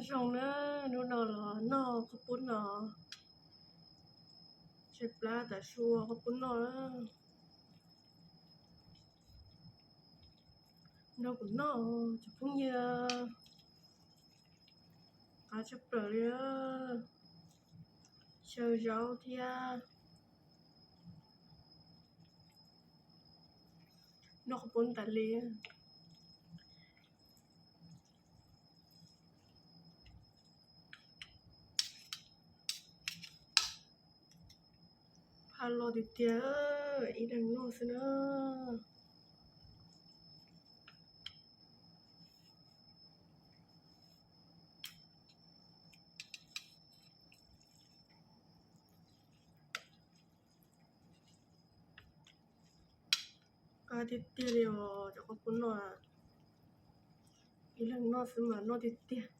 Zoo na, hnub no los noj qhaub poob no, tshaib plab tas su ua qhaub poob noj. Nrog kuv noj cov phooj ywg, qab tshaj plaws li, xyaw zaub thiab noj qhaub poob tas li. Phaj loj tiag tiag, ib leeg noj xwb na. Qab tiag tiag li os cov qhaub poob no, ib leeg noj xwb mas noj tiag tiag.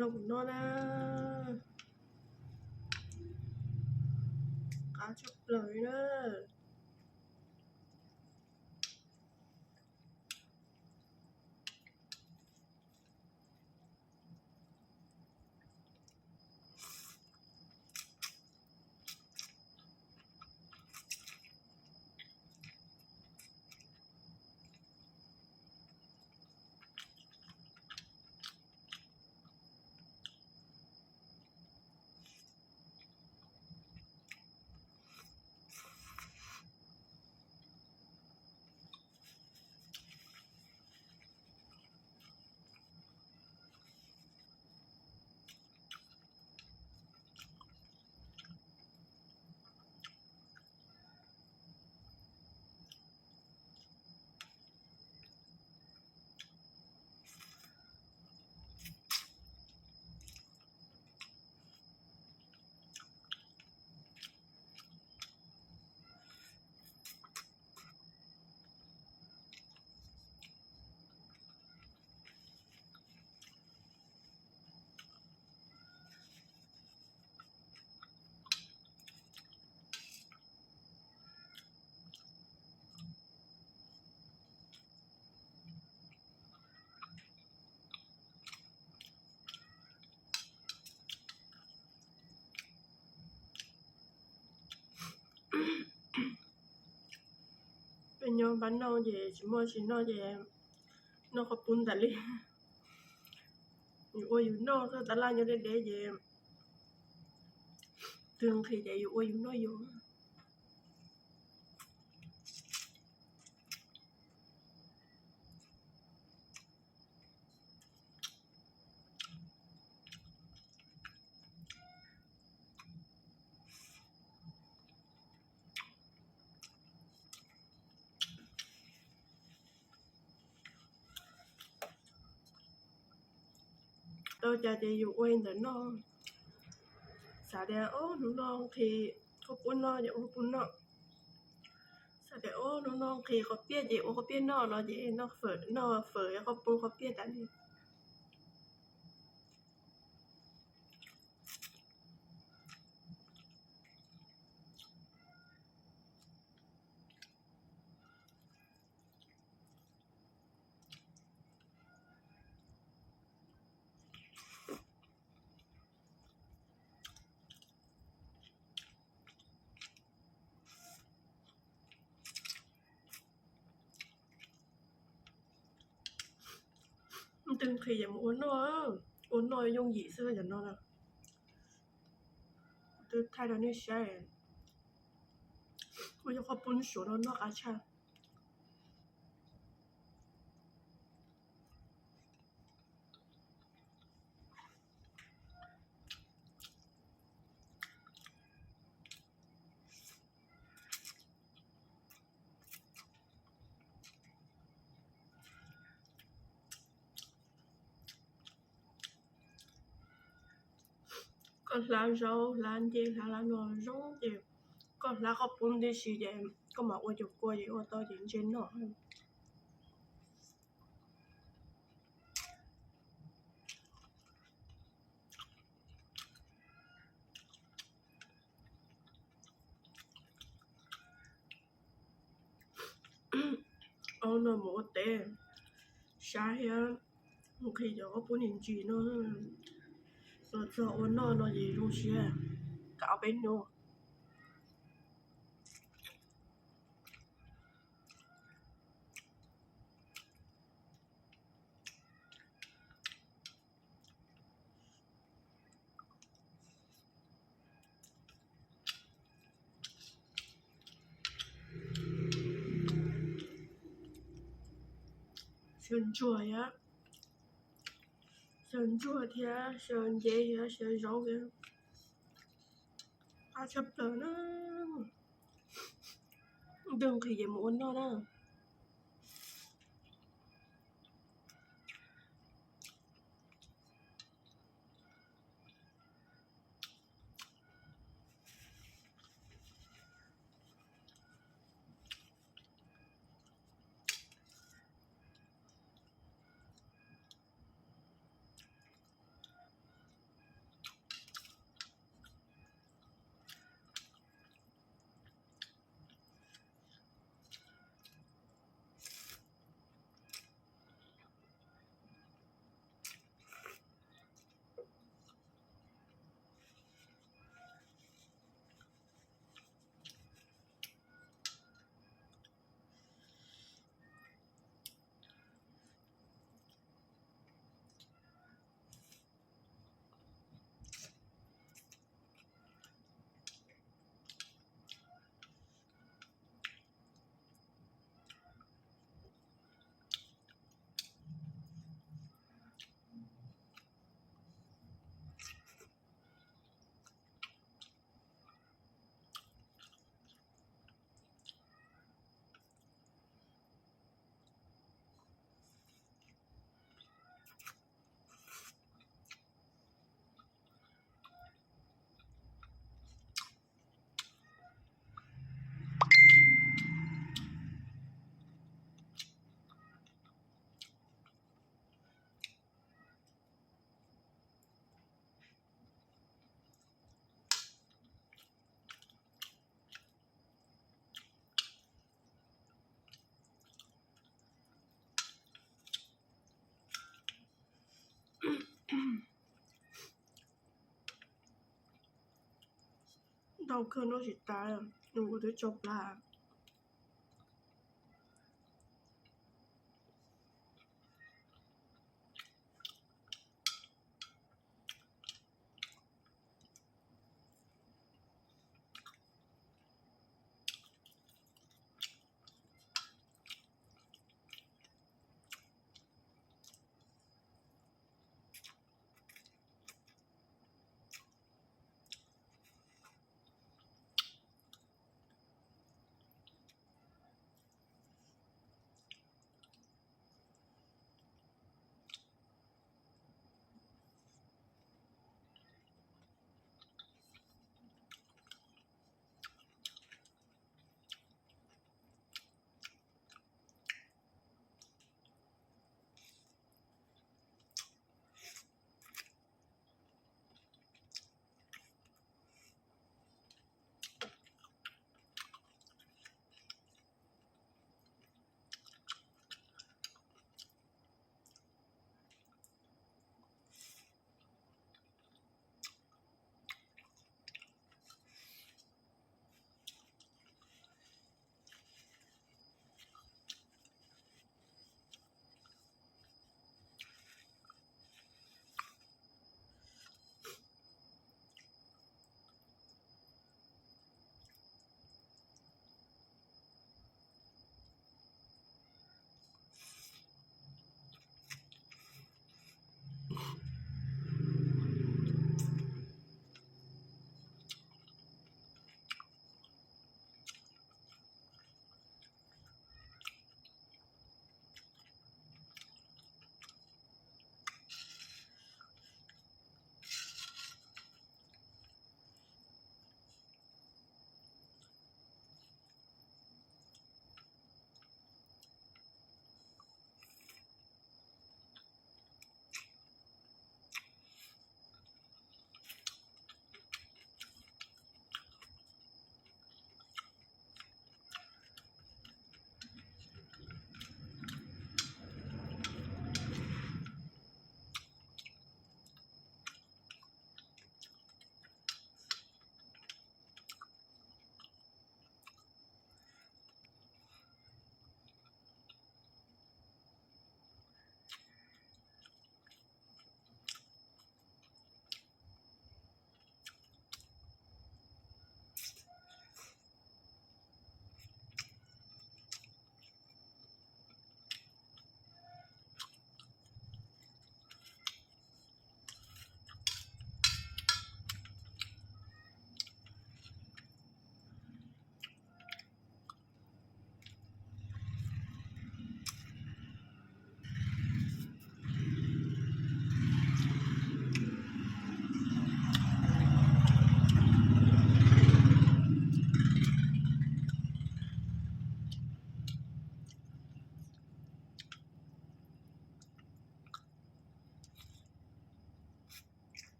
Nrog kuv noj na, qab tshaj plaws li na. Peb nyob npab noj ces tsis muaj tsis noj ces noj qhaub poob tas li. Yus ua yus noj xwb, tab laj nyob deb deb ces twg nqhis ces yus ua yus noj yus. Tau cas ces yus ua li ntawd noj. Xav tias ob hnub no nqhis qhaub poob noj ces ua qhaub poob noj. Xav tias ob hnub no nqhis qhaub piaj ces ua qhaub piaj noj no ces noj fawm, noj fawm qhaub poob qhaub piaj tas li. Twg nqhis ces mus ua noj, ua noj yooj yim xwb cov no. Twb thaij rau nej saib, ua cov qhaub poob suav no noj qab tshaj. Koj hlab zaub hlab ncej hlab lab no zoo ces koj hlab qhaub poob tib si ces koj mam ua cov kua ces ua tau ces ntshe noj. Ob no mus ua teb, sab thiab, nqhis cov qaub pub ntsim ntsim no, los txog ua noj no ces zoo siab, kav ob peb hnub. Xyaw ntsuag thiab, xyaw ntsuag thiab xyaw nceb thiab xyaw zaub thiab, qab tshaj plaws na. Twb nqhis ces mus ua noj na. Ntau kawg noj tsis tas, nws kuv twb tso plag.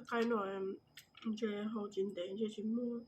Qaib no ntshe hau tsis ntev ntshe tsis muag.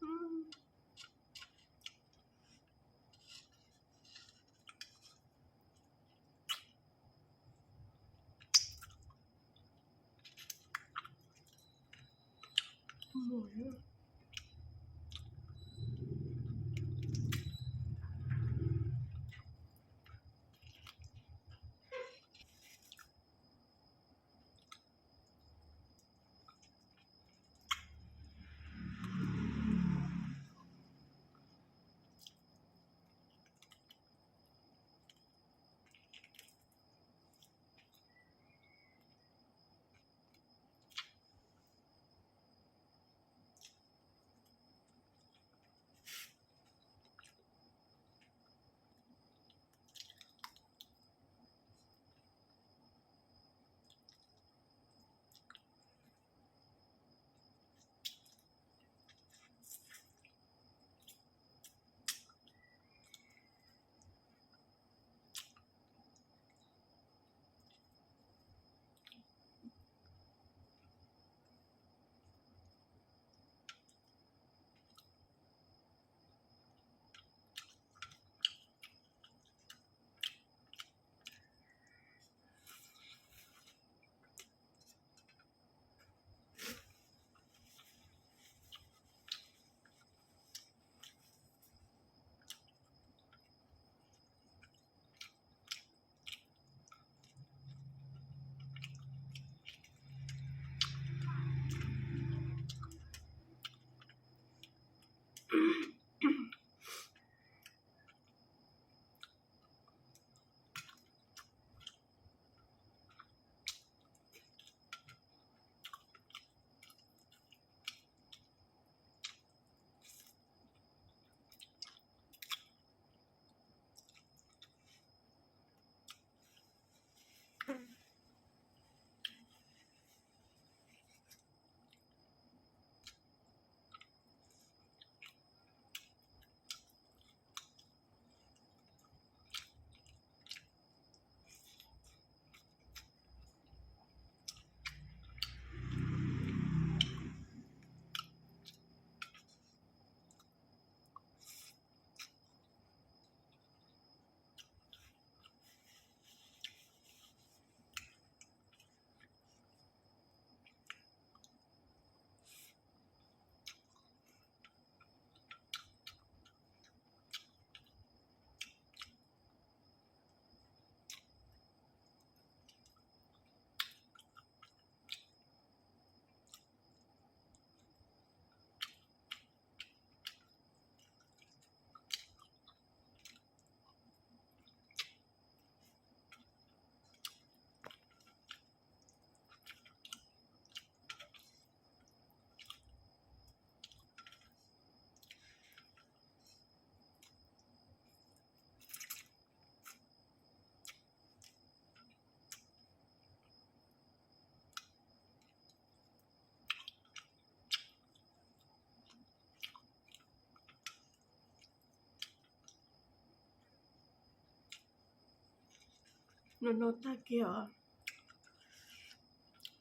Noj noj tag kiag os.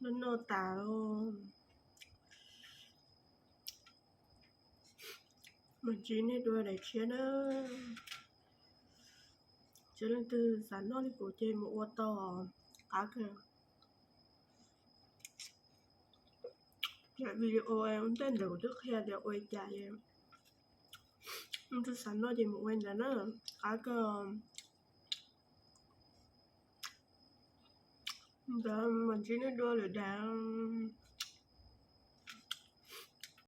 Noj noj tas. Mas ntsib nej dua daim tshiab na. Ces leej twg xav noj li kuv ces mus ua tau qab kawg. Daim video ua ntej ntawd kuv twb qhia tias ua li cas, leej twg xav noj ces mus ua ntawd na, qab kawg. Ntawd mas ntsib nej dua lwm daim.